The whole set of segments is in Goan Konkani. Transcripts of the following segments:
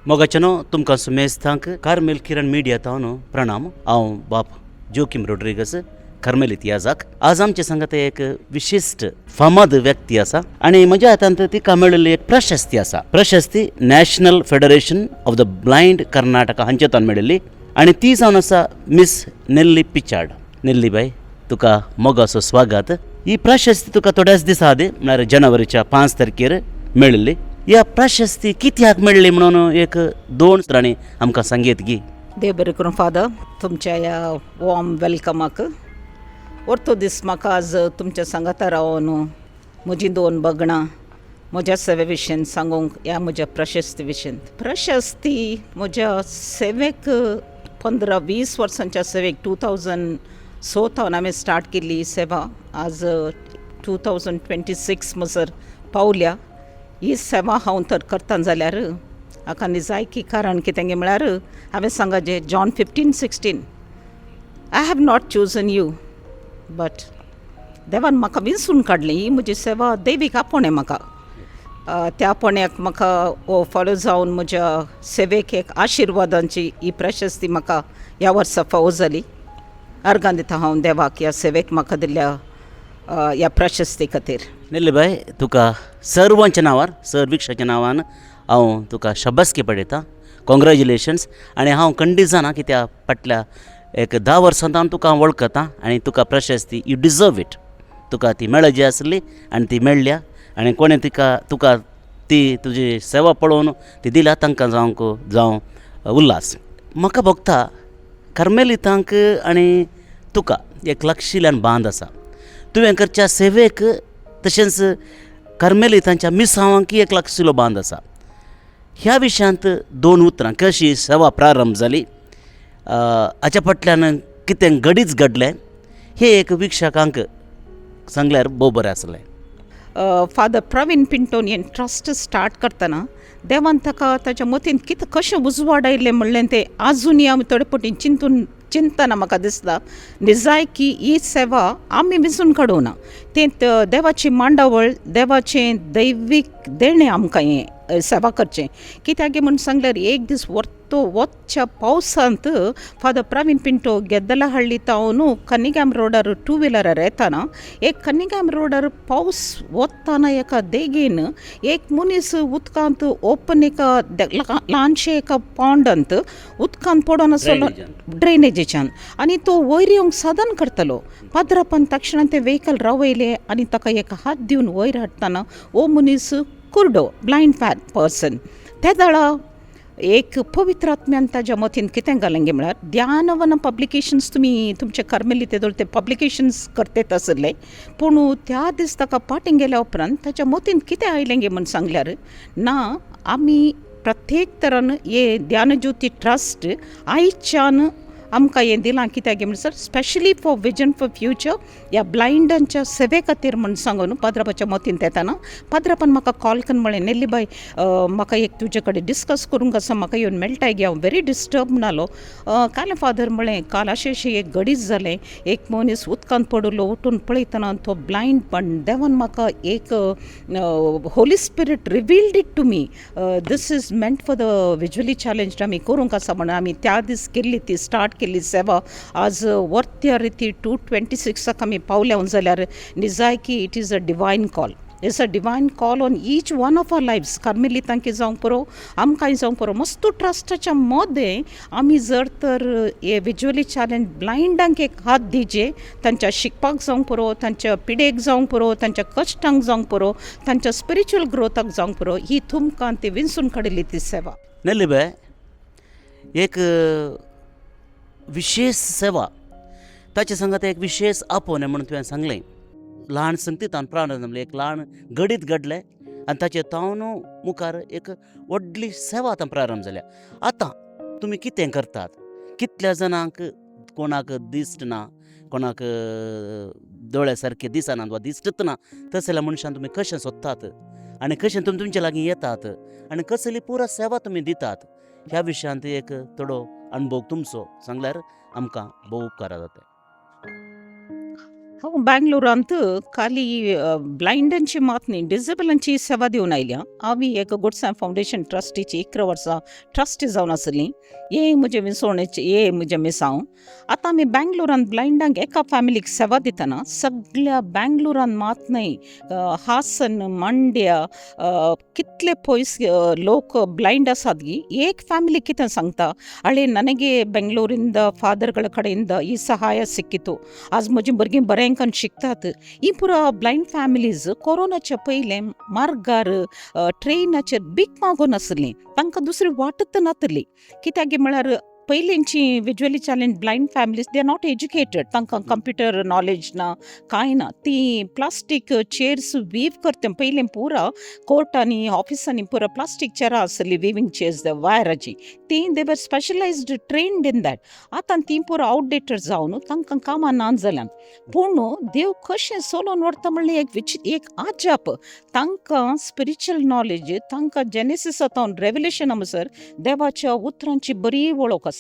मोगाचेनो तुमकां सुमेस्तांक कार्मेल किरण मिडिया तावन प्रणाम. हांव बाप जोकीम रोड्रिगस, कार्मेलीत याजाक. आज आमचे सांगात एक विशिश्ट फामाद व्यक्ती आसा आनी म्हज्या हातांत तिका मेळिल्ली एक प्रशस्ती आसा. प्रशस्ती National Federation of the Blind Karnataka हांचे तावन मेळिल्ली आनी ती जावन आसा मिस नेल्ली पिचार्ड. नेल्ली बाय, तुका मोगाचो स्वागत. ही प्रशस्ती तुका थोड्याच दिसा आदी, म्हळ्यार जानेवारीच्या 5 तारखेर मेळिल्ली. ह्या प्रशस्ती कित्याक मेळ्ळी म्हणून एक दोन उतरांनी आमकां सांगयत गी? देव बरें करूं फादर, तुमच्या ह्या वॉर्म वेलकमाक. वर्तो दीस म्हाका आज तुमच्या सांगाता रावन म्हजीं दोन भगणां म्हज्या सेवे विशयन सांगूंक, ह्या म्हज्या प्रशस्ती विशयन. प्रशस्ती म्हज्या सेवेक, 15-20 वर्सांच्या सेवेक, 2000 स थावन हांवें स्टार्ट केल्ली ही सेवा आज 2026 म्हणसर पावल्या. ही सेवा हांव तर करता जाल्यार हाका निजायकी कारण कितें म्हळ्यार हांवें सांगाचें John 15:16, "I have not chosen you, but" देवान म्हाका विंचून काडलें. ही म्हजी सेवा देवीक आपोवणें म्हाका. त्या आपोवण्याक म्हाका हो फॉलो जावन म्हज्या सेवेक एक आशिर्वादांची ही प्रशस्ती म्हाका ह्या वर्सा फावो जाली. अर्गां दिता हांव देवाक ह्या सेवेक म्हाका दिल्ल्या ह्या प्रशस्ती खातीर. नेल्ली बाय, तुका सर्वांच्या नांवार, सर विक्षाच्या नांवान हांव तुका शाबासकी पडयता. कॉंग्रॅच्युलेशन्स. आनी हांव खंडीत जाणा की त्या फाटल्या एक 10 वर्सां हांव तुका हांव वळखतां आनी तुका प्रशस्ती, you deserve it. तुका ती मेळची आसली आनी ती मेळ्ळ्या. आनी कोणें तिका तुका ती तुजी सेवा पळोवन ती दिल्या, तांकां जावंक जावं उल्हास. म्हाका भोगता कार्मेलितांक आनी तुका एक लागशिल्ल्यान बांद आसा. तुवें करच्या सेवेक तशेंच कार्मेलितांच्या मिसांवांक एक लागशिल्लो बांद आसा. ह्या विशयांत दोन उतरां, कशी सेवा प्रारंभ जाली, हाच्या फाटल्यान कितें घडीच घडलें, हें एक वीक्षकांक सांगल्यार भोव बरें आसलें. फादर प्रवीण पिंटोन हें ट्रस्ट स्टार्ट करतना देवान ताका ताच्या मतींत कितें कशें उजवाडायलें म्हणलें तें आजुनूय आमी थोडे फावटी चिंतून चिंतना म्हाका दिसता निजाय की ही सेवा आमी विंचून काडूंक ना, तें देवाची मांडावळ, देवाचें दैवीक देणें आमकां हें सेवा करचें. कित्याक म्हूण सांगल्यार एक दीस वर्तो वतच्या पावसांत फादर प्रवीण पिंटो गेद्दलाहಳ್ಳಿ तावन कनिगाम रोडार टू व्हिलरार येताना एक कनिगाम रोडार पावस वतना एका देगेन एक मनीस उदकांत ओपन एका ल्हानशे एका पॉंडांत उदकांत पडोन आसलो. ड्रेनेजीच्यान. आनी तो वयर येवंक साधन करतालो. पाद्रापान तक्षणान तें व्हेकल रावयलें आनी ताका एक हात दिवन वयर हाडटना हो मनीस कुर्डो, ब्लायंड फॅट पर्सन. ते वेळा एक पवित्र आत्म्यान ताज्या मतीन कितें घालें म्हळ्यार ध्यानवन पब्लिकेशन्स, तुमी तुमचे कार्मेली तेदोळ ते पब्लिकेशन्स करतेत आसले. पूण त्या दीस ताका पाटीं गेल्या उपरांत ताच्या मतीन कितें आयलें गे म्हूण सांगल्यार ना आमी प्रत्येक तरान हे ध्यानज्योती ट्रस्ट आयच्यान आमकां हें दिलां. कित्याक म्हणसर specially for vision for future, ह्या ब्लायंडांच्या सेवे खातीर म्हूण सांगून पाद्रापाच्या मतींत येताना पाद्रापान म्हाका कॉल करून म्हळें, "नेल्ली बाय, म्हाका एक तुजे कडेन डिस्कस करूंक आसा, म्हाका येवन मेळटाय गे? हांव व्हेरी डिस्टर्ब म्हणालो. काल फादर म्हळें, काल अशें अशें एक घडीत जालें, एक मनीस उदकांत पडिल्लो, उठून पळयतना तो ब्लायंड, पण देवान म्हाका एक Holy Spirit revealed it to me, this is meant for the visually challenged, आमी करूंक आसा" म्हणून आमी त्या दीस केल्ली ती स्टार्ट केल्ली सेवा आज वर्त्या रिती 226 आमी पावल्या जाल्यार निजायकी it is a divine call. It's a divine call on each one of our lives. कार्मेलितांकी जावंक पुरो, आमकांय जावंक पुरो. मस्तू ट्रस्टाच्या मदें आमी जर तर हे विज्युअली चॅलेंज ब्लायंडांक एक हात दिजे, तांच्या शिकपाक जावंक पुरो, तांच्या पिडेक जावंक पुरो, तांच्या कश्टांक जावंक पुरो, तांच्या स्पिरिच्युअल ग्रोथाक जावंक पुरो, ही तुमकां ती विंचून काडिल्ली ती सेवा. नेल्ली बाय, एक विशेष सेवा, ताचे सांगात एक विशेष आपोवणें म्हणून तुवें सांगलें. ल्हान संगतीतान प्रारंभ जालें, एक ल्हान घडीत घडलें आनी ताचे तावन मुखार एक व्हडली सेवा आतां प्रारंभ जाल्या. आतां तुमी कितें करतात? कितल्या जाणांक, कोणाक दिश्ट ना, कोणाक दोळ्या सारके दिसना वा दिश्टच ना, तसल्या मनशान तुमी कशें सोदतात? आनी कशें तुमी तुमचे लागीं येतात आनी कसली पुरा सेवा तुमी दितात ह्या विशयांत एक थोडो अणभव तुमचो सांगल्यार आमकां भोव उपकारा जाता. हांव बँगलोरांत खाली ब्लायंडांची मात न्ही, डिजेबलांची सेवा दिवन आयल्या. हांव एक गुड सॅम फावंडेशन ट्रस्टीची 11 वर्सां ट्रस्टी जावन आसली. हे म्हजें विसवणेचें, हे म्हजें मिसांव. आतां आमी बँगलोरांत ब्लायंडांक एका फॅमिलीक सेवा दितना सगळ्या बँगलोरांत मात न्हय, हासन, मांड्या, कितले पयस लोक ब्लायंड आसात ಗಿ. एक ಫ್ಯಾಮಿಲಿ कितें सांगता, ಅಳೆ ನನಗೆ ಬೆಂಗಳೂರಿಂದ ಫಾದರ್ಗಳ ಕಡೆಯಿಂದ ಈ ಸಹಾಯ ಸಿಕ್ಕಿತು, आज म्हजीं भुरगीं बरें करून शिकतात. ही पुरा ब्लायंड फॅमिलीज कोरोनाच्या पयलें मार्गार, ट्रेनाचेर भीक मागून आसलीं. तांकां दुसरी वाटच नातली. कित्याक म्हळ्यार पयलींची visually challenge blind families, they are not educated. तांकां कंप्युटर नॉलेज ना, कांय ना. ती प्लास्टीक चेयर्स वीव करता. पयलीं पुरा कोर्टांनी, ऑफिसांनी पुरा प्लास्टीक चेरां आसली, विवींग चेयर्स वायराची. ती they were specialized, trained in that. आतां ती पुरा आवटडेटेड जावन तांकां कामां ना जाल्यान. पूण देव कशें चलोवन व्हरता म्हणल्यार एक एक आजाप. तांकां स्पिरिच्युअल नॉलेज, तांकां जेनेसिसांत रेवलेशन म्हणसर देवाच्या उतरांची बरी वळख आसा.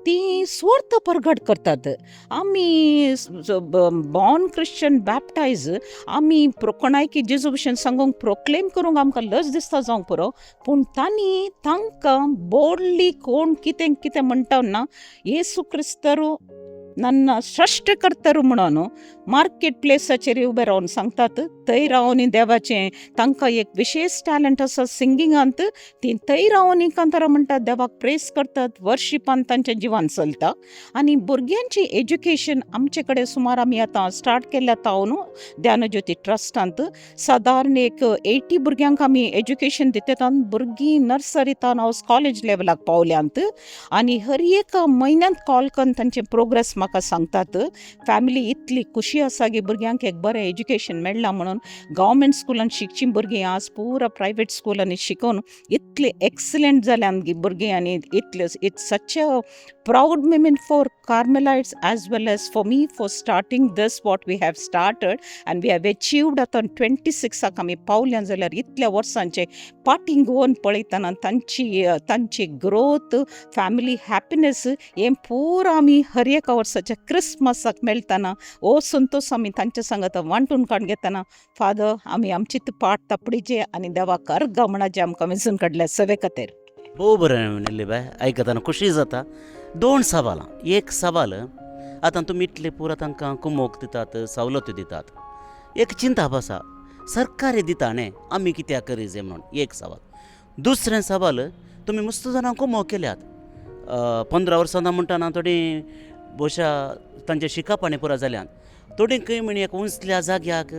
ती स्वर्थ परगट करतात. आमी बॉर्न क्रिश्चन, बॅप्टायज, आमी कोणायकी जेजू भशेन सांगूंक, प्रोक्लेम करूंक आमकां लज दिसता जावंक पुरो, पूण तांणी तांकां बोल्डली कोण कितें कितें म्हणटा ना, येसू क्रिस्तरू ನನ್ನ सृश्टकर्तरू म्हणून मार्केट प्लेसाचेर उबे रावन सांगतात. थंय रावन देवाचें, तांकां एक विशेश टॅलंट आसा सिंगिंगांत. ती थंय रावन कांतारां म्हणटात, देवाक प्रेस करतात, वर्शिपान तांचें जिवन चलता. आनी भुरग्यांची एज्युकेशन आमचे कडेन सुमार आमी आतां स्टार्ट केल्या तावन ज्ञानज्योती ट्रस्टांत सादारण एक 80 भुरग्यांक आमी एज्युकेशन दितात. भुरगीं नर्सरींतान हांव कॉलेज लेवलाक पावल्यांत आनी हर एक म्हयन्यांत कॉल करून तांचे प्रोग्रेस म्हाका सांगतात. फॅमिली इतली खुशी आसा की भुरग्यांक एक बरें एज्युकेशन मेळ्ळां म्हणून. गव्हर्मेंट स्कुलान शिकची भुरगीं आज पुरा प्रायवेट स्कुलांनी शिकून इतले एक्सलंट जाल्यान भुरगीं. आनी इतले it's such a proud moment for Carmelites as well as for me for starting this, what we have started and we have achieved. आतां 26 आक आमी पावल्या जाल्यार इतल्या वर्सांचे पाटीं घेवन पळयतना तांची तांची ग्रोथ, फॅमिली हॅपिनस हें पुरा आमी हर एका वर्साच्या क्रिसमसाक मेळटना हो संतोश आमी तांच्या सांगात वांटून काडून घेतना. फादर, आमी आमची पाट तापडीचे आनी देवाक अर्गां म्हणाचे आमकां वेंचून काडल्या सवे खातीर. भोव बरें नेल्ली बाय, आयकतना खुशी जाता. दोन सवालां. एक सवाल, आतां तुमी इतले पुरा तांकां कुमोक दितात, सवलत्यो दितात, एक चिंताप आसा, सरकारी दिता न्ही, आमी कित्याक करी जाय म्हणून एक सवाल. दुसरें सवाल, तुमी मस्त जाणां कुमोक केल्यात 15 वर्सां म्हणटाना थोडीं भोवशा तांचें शिकप आनी पुरा जाल्यान थोडीं खंय म्हण एक उंचल्या जाग्याक,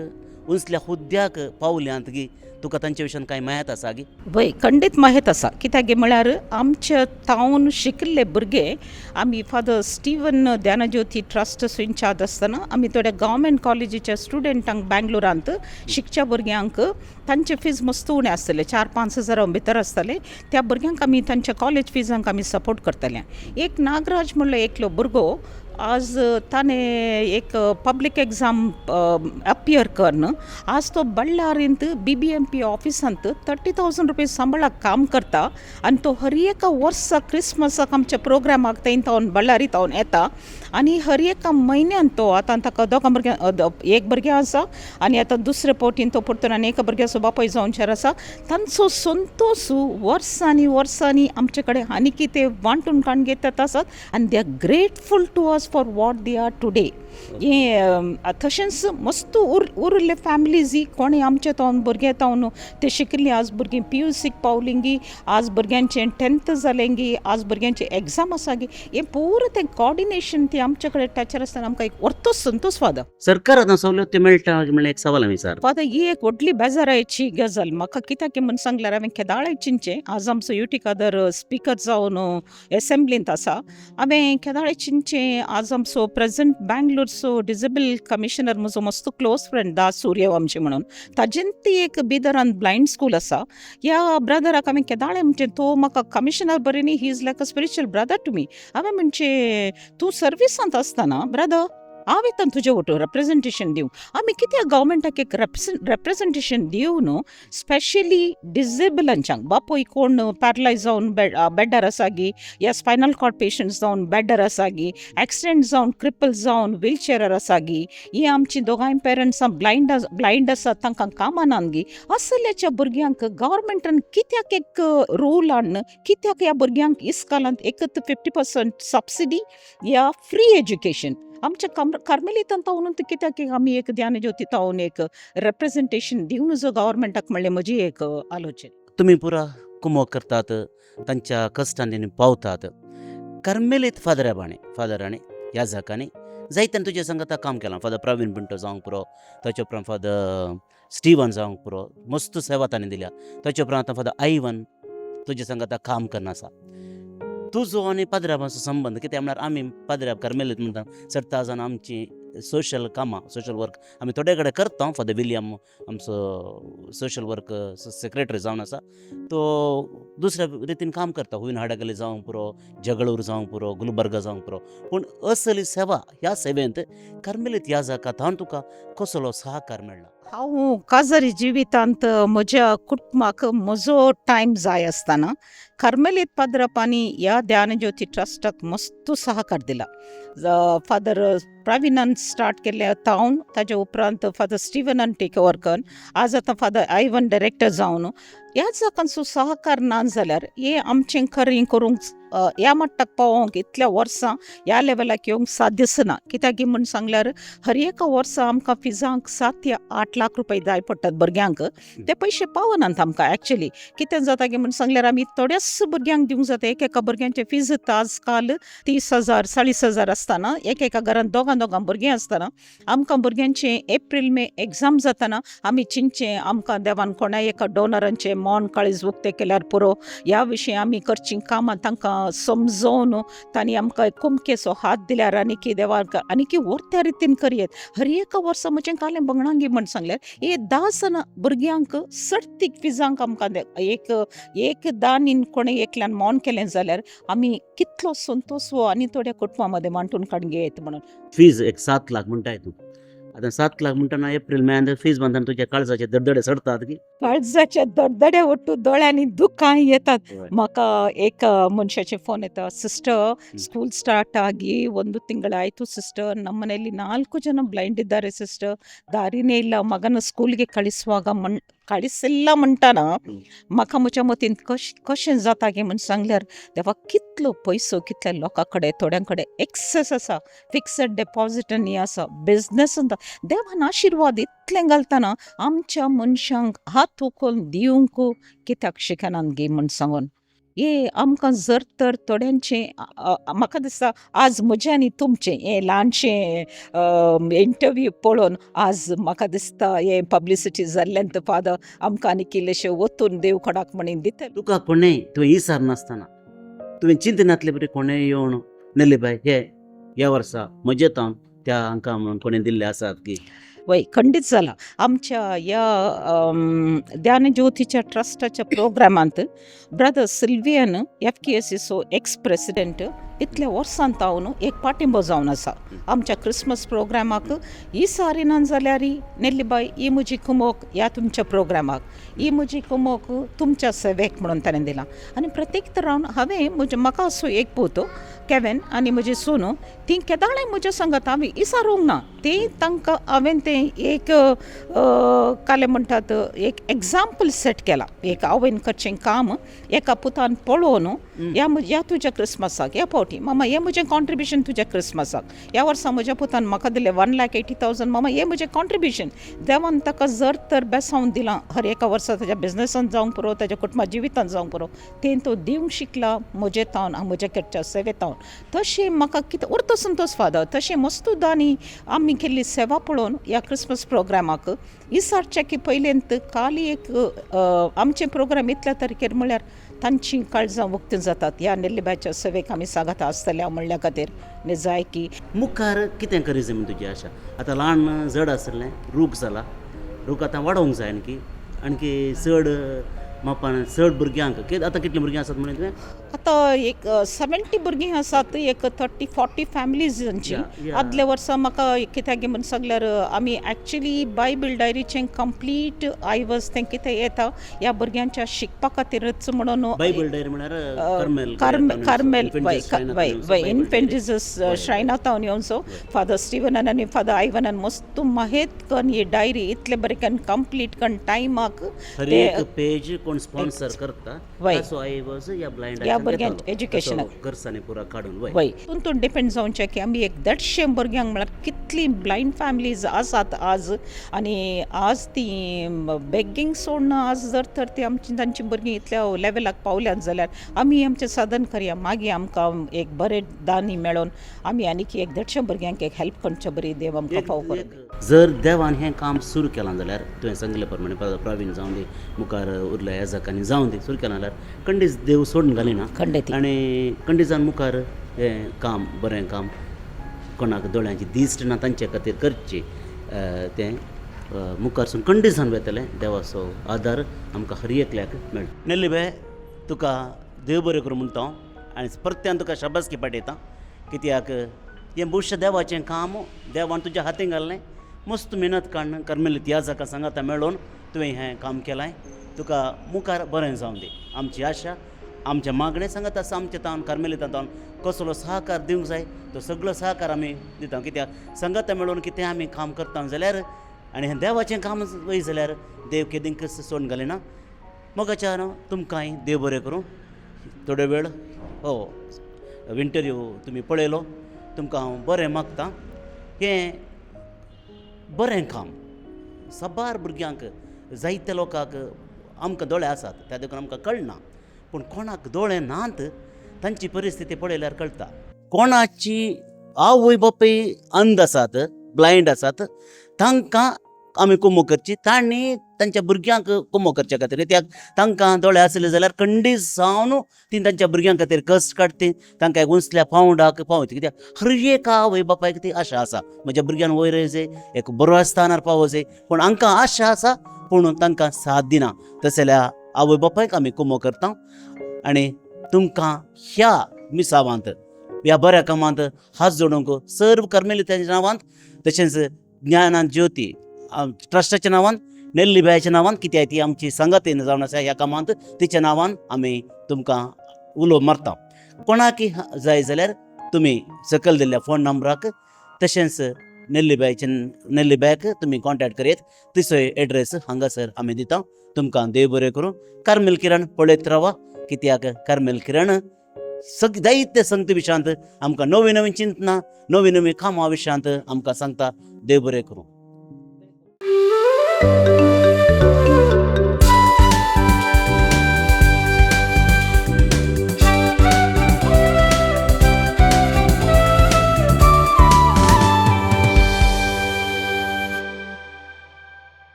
उंचल्या हुद्द्याक पावल्यांत गी, तुका तांचे विशयान कांय म्हायत आसा गी? वय, खंडीत माहीत आसा. कित्याक म्हळ्यार आमच्या तावन शिकिल्ले भुरगे, आमी father Steven Gyanjyoti trust incharge आसतना आमी थोड्या गव्हर्मेंट कॉलेजीच्या स्टुडंटांक, बँगलोरांत शिकच्या भुरग्यांक, तांचे फीज मस्त उणें आसतले, 4-5 हजारां भितर आसतले. त्या भुरग्यांक आमी तांच्या कॉलेज फिजांक आमी सपोर्ट करतले. एक नागराज म्हणलो एकलो भुरगो, आज ताणें एक पब्लीक एग्जाम अपियर करून आज तो बल्लारींत बीबीएमपी ऑफिसांत 30,000 रुपीज संबळाक काम करता. आनी तो हर एका वर्सा क्रिसमसाक आमच्या प्रोग्रामाक थंय तावन बल्लारी तावन येता आनी हर एका म्हयन्यान तो आतां ताका दोगां भुरग्यां, एक भुरगें आसा आनी आतां दुसरे फावटीन तो परतून आनी एका भुरग्याचो बापूय जावचेर आसा. तांचो संतोश वर्सांनी वर्सांनी आमचे कडेन आनी कितें वांटून काडून घेतात आसात आनी they are grateful to us for what they are today. हें तशेंच मस्त उरिल्ले फॅमिलीज कोणें आमचे तावन भुरगे तावन ते शिकिल्ली, आज भुरगीं पीयूसीक पावलीं, आज भुरग्यांचें 10th जालें, आज भुरग्यांचें एग्जाम आसा गी, हें पुरो तें कॉर्डिनेशन ती आमचे कडेन टचर आसतना आमकां एक व्हडलो संतोश फादर. सरकार आतां सवलत्यो मेळटा म्हणल्यार एक सवाल हांवें विचार. फादर, ही एक व्हडली बेजारायची गजाल म्हाका. कित्याक म्हूण सांगल्यार हांवें केदाळाय चिंतचें, आज आमचो युटिकादर स्पिकर जावन एसेंब्लींत आसा, हांवें केदाळाय चिंतचें, आज आमचो प्रेझेंट बँगलोरचो डिजेबल कमिशनर म्हजो मस्त क्लोज फ्रेंड दास सूर्यवंशी म्हणून, ताजेन ती एक बिदरान ब्लायंड स्कूल आसा. ह्या ब्रदराक हांवें केदाळे म्हणचें, तो म्हाका कमिशनर बरें न्ही, he is like a spiritual brother to me. हांवें म्हणचें, तूं सर्विसांत आसतना ब्रदर हांव येता तुजे वटून रेप्रेजेंटेशन दिवंक. आमी कित्याक गव्हर्मेंटाक एक रेप्रेजेंटेशन दिवन न्हू, स्पेशली डिजेबलांच्यांक, बापूय कोण पॅरलायज जावन बेडार आसा गी, या स्पायनल कॉर्ड पेशंट्स जावन बेडार आसा गी, एक्सिडेंट जावन क्रिपल जावन व्हीलचेरार आसा गी, ही आमची दोगांय पेरंट्सां ब्लायंड ब्लायंड आसात, तांकां कामां नात गी, असल्याच्या भुरग्यांक गव्हर्मेंटान कित्याक एक रूल हाडन कित्याक ह्या भुरग्यांक इस्कालांत एकत 50% सबसिडी या फ्री एज्युकेशन आमच्या कार्मेलितान तावन कित्याक आमी एक ध्यान ज्योती तावन एक रेप्रेजेंटेशन दिवन जो गव्हर्मेंटाक म्हणलें म्हजी एक आलोचन. तुमी पुरा कुमोक करतात, तांच्या कश्टांनी पावतात. कार्मेलीत फादराबाणी फादरांनी ह्या जाकांनी जायत्यान तुज्या संगता काम केलां. फादर प्रवीण पिंटो जावंक पुरो, ताचे उपरांत फादर स्टिवन जावंक पुरो, मस्त सेवा तांणी दिल्या. ताचे उपरांत आतां फादर आयवन तुज्या संगता काम करना आसा. तुजो आनी पाद्राबाचो संबंद कित्याक म्हळ्यार आमी पाद्राब कार्मेलीत म्हणटा चडटा जावन आमची सोशल कामां, सोशल वर्क आमी थोडे कडेन करता. फादर विलियम आमचो सोशल वर्क सेक्रेटरी जावन आसा, तो दुसऱ्या रितीन काम करता. हुयन हाडागली जावंक पुरो, जगळूर जावंक पुरो, गुलबर्गा जावंक पुरो, पूण असली सेवा ह्या सेवेंत कार्मेलीत ह्या जाका तावन तुका कसलो सहकार मेळ्ळा? हांव काजारी जिवितांत म्हज्या कुटुंबाक म्हजो टायम जाय आसतना कार्मेलीत पाद्रपांनी ह्या ध्यानज्योती ट्रस्टाक मस्त सहकार दिला. फादर प्रवीणान स्टार्ट केल्लें तावन, ताजे उपरांत फादर स्टिवनान टेक ओवर करून आज आतां फादर आयवन डायरेक्टर जावन ह्या जाकांचो सहकार ना जाल्यार हें आमचें खरें करूंक, ह्या मट्टाक पावोवंक, इतल्या वर्सां ह्या लेवलाक येवंक साध्यच ना. कित्याक म्हूण सांगल्यार हर एका वर्सा आमकां फिजांक 7 या 8 लाख रुपया जाय पडटात भुरग्यांक. ते पयशे पावनात आमकां. एक्चुली कितें जाता की म्हूण सांगल्यार आमी थोड्याच भुरग्यांक दिवंक जाता. एक एका भुरग्यांचे फीज आज काल 30,000 40,000 आसतना, एक एका घरांत दोगां दोगां भुरगीं आसतना, आमकां भुरग्यांचे एप्रील मे एग्जाम जातना आमी चिंतचें आमकां देवान कोणाय एका डोनरांचें मन काळीज उक्तें केल्यार पुरो. ह्या विशीं आमी करचीं कामां तांकां समजोवन तांणी आमकां कुमकेचो हात दिल्यार आनीकी देवाक आनीकी व्हरत्या रितीन करयेत. हर एका वर्सा म्हजें कालें बंगणांगी म्हण सांगल्यार हे 10 जाणां भुरग्यांक सर्तीक फिजांक आमकां एक एक दानीन कोणें एकल्यान मौन केलें जाल्यार आमी कितलो संतोश हो आनी थोड्या कुटुंबा मदें वांटून काडून घेयत म्हणून. फीज एक 7 लाख म्हणटाय तूं. आतां 7 लाख म्हणटना एप्रील म्हयन्यांत फीज बांदतना तुज्या काळजाचे दडदडे चडतात की? काळजाच्या दडदडे ओट्टू दोळ्यांनी दुकां येतात. म्हाका एक ಮನುಷ್ಯಾಚೆ ಫೋನ್ ಆಯ್ತಾ, ಸಿಸ್ಟರ್, ಸ್ಕೂಲ್ ಸ್ಟಾರ್ಟ್ ಆಗಿ ಒಂದು ತಿಂಗಳಾಯಿತು ಸಿಸ್ಟರ್, ನಮ್ಮನೇಲಿ ನಾಲ್ಕು ಜನ ಬ್ಲೈಂಡ್ ಇದ್ದಾರೆ ಸಿಸ್ಟರ್, ದಾರಿನೇ ಇಲ್ಲ, ಮಗನ ಸ್ಕೂಲ್ಗೆ ಕಳಿಸುವಾಗ ಮಣ್ ಕಳಿಸಿಲ್ಲ म्हणटाना म्हाका म्हज्या मतीन कशें जाता गे म्हूण सांगल्यार देवा कितलो पयसो कितल्या लोकां कडेन, थोड्यां कडेन एक्सेस आसा, फिक्सड डेपॉजिटांनी आसा, बिजनस देवान आशिर्वाद इतलें घालतना आमच्या मनशांक हात उखलून दिवंक कित्याक शिकनात गे म्हूण सांगून हे आमकां जर तर थोड्यांचें, म्हाका दिसता आज म्हजें आनी तुमचें हें ल्हानशें इंटरव्यू पळोवन आज म्हाका दिसता हें पब्लिसिटी जाल्ल्यान फादर आमकां आनी इल्लेशें वतून देव कोणाक म्हणीन दितले. तुका कोणेय तुवें इसार नासतना, तुवें चिंतनातले बरी कोणेय येवन नेली बाय हे ह्या वर्सा म्हजे तावन त्या हांकां म्हणून कोणें दिल्ले आसात की? वय, खंडीत जाला. आमच्या ह्या ध्यानज्योतीच्या ट्रस्टाच्या प्रोग्रामांत ब्रदर सिल्वियन, एफकेएसीचो एक्स प्रेसिडेंट, इतल्या वर्सां तावन एक पाटिंबो जावन आसा आमच्या क्रिसमस प्रोग्रामाक. ही सारी ना जाल्यार नेल्लीबाय, ही म्हजी कुमोक ह्या तुमच्या प्रोग्रामाक, ही म्हजी कुमोक तुमच्या सेवेक म्हणून ताणें दिलां. आनी प्रत्येक तरान हांवें म्हजे म्हाका असो एक पूत केवेन आनी म्हजी सोनू, ती केदाळाय म्हज्या सांगात, हांवें इसारूंक ना ती तांकां. हांवें तें एक कालें म्हणटात एक एग्जाम्पल सेट केलां. एक आवयन करचें काम एका पुतान पळोवन, ह्या ह्या तुज्या क्रिसमसाक ह्या फावटी मामा हें म्हजें कॉन्ट्रिब्युशन तुज्या क्रिसमसाक. ह्या वर्सा म्हज्या पुतान म्हाका दिलें 1,80,000, मामा हें म्हजें कॉन्ट्रिब्युशन. देवान ताका जर तर बेसावन दिलां, हर एका वर्सा ताच्या बिजनसान जावंक पुरो, ताच्या कुटुंबा जिवितान जावंक पुरो, तें तो दिवंक शिकला म्हजे तावन, म्हज्या करच्या सेवे तावन. तशें म्हाका कितें उरतो संतोश फादर, तशें मस्तुदानी आमी केल्ली सेवा पळोवन ह्या क्रिसमस प्रोग्रामाक इसारच्या की पयलेंत काली एक आमचे प्रोग्राम इतल्या तारखेर म्हळ्यार तांची काळजां उक्तीं जातात ह्या नेल्लीबायच्या सेवेक आमी सांगाता आसतल्या म्हणल्या खातीर जाय की. मुखार कितें करीत जाय म्हण तुजी आशा? आतां ल्हान जड आसलें, रूख जाला, रूख आतां वाडोवंक जाय, आणकी आणकी चड. मापान चड भुरग्यांक आतां कितलीं भुरगीं आसात म्हणलें तुवें? आतां एक 70 भुरगीं आसात, एक 30-40 फॅमिलीजांची. आदल्या वर्सा म्हाका कित्याक म्हण सगल्यार आमी एक्चुली बायबल डायरीचें कंप्लीट आयवज तें कितें येता ह्या भुरग्यांच्या शिकपा खातीरच म्हणून. बायबल डायरी म्हळ्यार कार्मेल कार्मेल, वय वय वय, इन्फेंट जिजस श्रायना तावन येवचो फादर स्टिवनान आनी फादर आयवनान मस्त माहेत करून ही डायरी इतले बरें करून कंप्लीट करून टायमाक. हर एक पेज कोण स्पॉन्सर करता ताचो ऐवज ह्या ब्लायंड ह्या भुरग्यांक एज्युकेशनाक खर्चांनी पुरा काडून. वय. वय, तितून डिपेंड जावचें की आमी एक 150 भुरग्यांक, म्हळ्यार कितलीं ब्लायंड फॅमिलीज आसात आज आनी आज ती बेगींग सोडून आज जर तर ती आमची तांची भुरगीं इतल्या लेवलाक पावल्यात जाल्यार आमी आमचें साधन करया. मागीर आमकां एक बरें दानी मेळोन आमी आनीक एक 150 भुरग्यांक एक हेल्प करचे बरी देव आमकां फाव करूं. जर देवान हें काम सुरू केलां जाल्यार, तुवें सांगिल्ले प्रमाणे प्रवीण जावन दी, मुखार उरल्या याजकांनी जावन दी, सुरू केलां जाल्यार खंडीत देव सोडून घालिना. खंडीत. आनी खंडीत मुखार हें काम, बरें काम, कोणाक दोळ्यांची दिश्ट ना तांचे खातीर करची तें मुखारसून खंडीत वतलें. देवाचो आदार आमकां हर एकल्याक मेळटा. नेल्ली बाय, तुका देव बरें करूं म्हणटा हांव आनी परत्यान तुका शाबासकी पाठयता, कित्याक हें भविश्य देवाचें काम देवान तुज्या हातीन घाल्लें. मस्त मेहनत काडून कर्मेलित याजका सांगाता मेळोन तुवें हें काम केलां. तुका मुखार बरें जावं दी आमची आशा, आमचें मागणें. सांगत आसा आमच्या तावन, कार्मेलिता तावन कसलो सहकार दिवंक जाय तो सगळो सहकार आमी दिता, कित्याक सांगाता मेळोन कितें आमी काम करता जाल्यार आनी हें देवाचें काम वय जाल्यार देव केदींकच सोडून घालिना. मोगाच्या तुमकांय देव बरें करूं. थोडो वेळ हो इंटरव्यू तुमी पळयलो, तुमकां हांव बरें मागता. हें बरें काम साबार भुरग्यांक, जायत्या लोकांक, आमकां दोळे आसात त्या देखून आमकां कळना, पूण कोणाक दोळे नात तांची परिस्थिती पळयल्यार कळटा. कोणाची आवय बापूय अंध आसात, ब्लायंड आसात, तांकां आमी कुमो करची, तांणी तांच्या भुरग्यांक कुमो करच्या खातीर, कित्याक तांकां दोळे आसले जाल्यार खंडीत जावन ती तांच्या भुरग्यां खातीर कश्ट काडटी, तांकां एक उंचल्या पांवडाक पावयता. कित्याक हर एक आवय बापायक ती आशा आसा, म्हज्या भुरग्यान वयर येवचे, एक बरो स्थानार पावोवचे, पूण हांकां आशा आसा पूण तांकां साथ दिना. तशें जाल्यार आवय बापायक आमी कुमो करता आनी तुमकां ह्या मिसावांत, ह्या बऱ्या कामांत हात जोडूंक सर्व कर्मेलितांच्या नांवान, तशेंच ज्ञानान ज्योती ट्रस्टाच्या नांवान, नेल्ली बायाच्या नांवान, कित्याक ती आमची सांगातीन जावन आसा ह्या कामांत, तिच्या नांवान आमी तुमकां उलो मारता. कोणाकय जाय जाल्यार तुमी सकयल दिल्ल्या फोन नंबराक तशेंच नेल्ली बायचे नेल्ली बायक तुमी कॉन्टेक्ट करयत. तिचोय एड्रेस हांगासर आमी दिता. तुमकां देव बरें करूं. कार्मेल किरण पळयत रावा, कित्याक कार्मेल किरण जायते संगती विशयांत आमकां नवीं नवीं चिंतना, नवीं नवीं कामां विशयांत आमकां सांगता. देव बरें करूं.